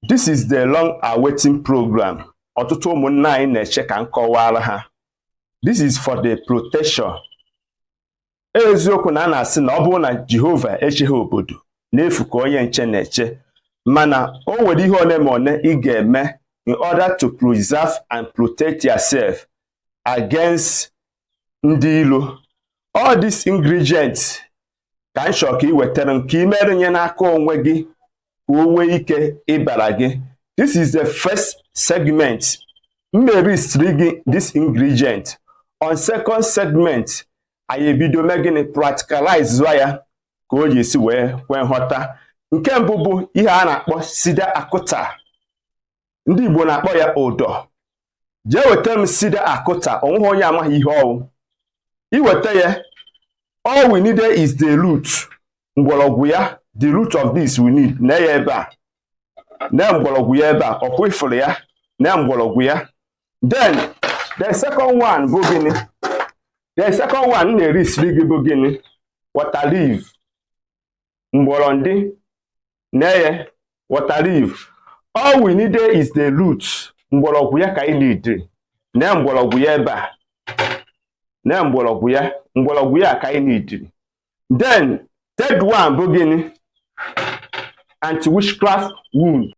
This is the long awaiting program ọtụtụ ụmụnne anyị na-eche ka m kọwara ha. This is for the protection. Eziokwu na a na-asị na ọ bụrụ na Jehova echeghị obodo, n'efu ka onye nche na-eche, mana o nwere ihe one ma one ị ga-eme in order to preserve and protect yourself against ndị ilo. All these ingredients ka m chọrọ ka ị wetara nke imere nye n'aka onwe gị ka o nwee ike ịbara gị. This is the first segment. Mmerisiri gị this ingredient. On second segment, anyị ebido mee gịnị? Practicalize ya ka o ji esi wee kwee nghọta. Nke mbụ bụ ihe a na-akpọ Sida acuta. Ndị Igbo na-akpọ ya ụdọ. Jee weta m Sida acuta. Onweghị onye amaghị ihe ọwụ. Iweta ya, all we need is the root, mgbọrọgwụ ya. The root of this we need. Na ya ebe a, na mgbọrọgwụ ya ebe a, ọkwa ifuru ya na mgbọrọgwụ ya. Then the second one bụ gịnị? The second one na-erisiri gị bụ gịnị? Water leaf, mgbọrọndị na-eye water leaf. All we need is the root, mgbọrọgwụ ya ka anyị need. Na mgbọrọgwụ ya ebe a, na mgbọrọgwụ ya, mgbọrọgwụ ya ka anyị need. Then third one bụ gịnị? Anti-witchcraft wound.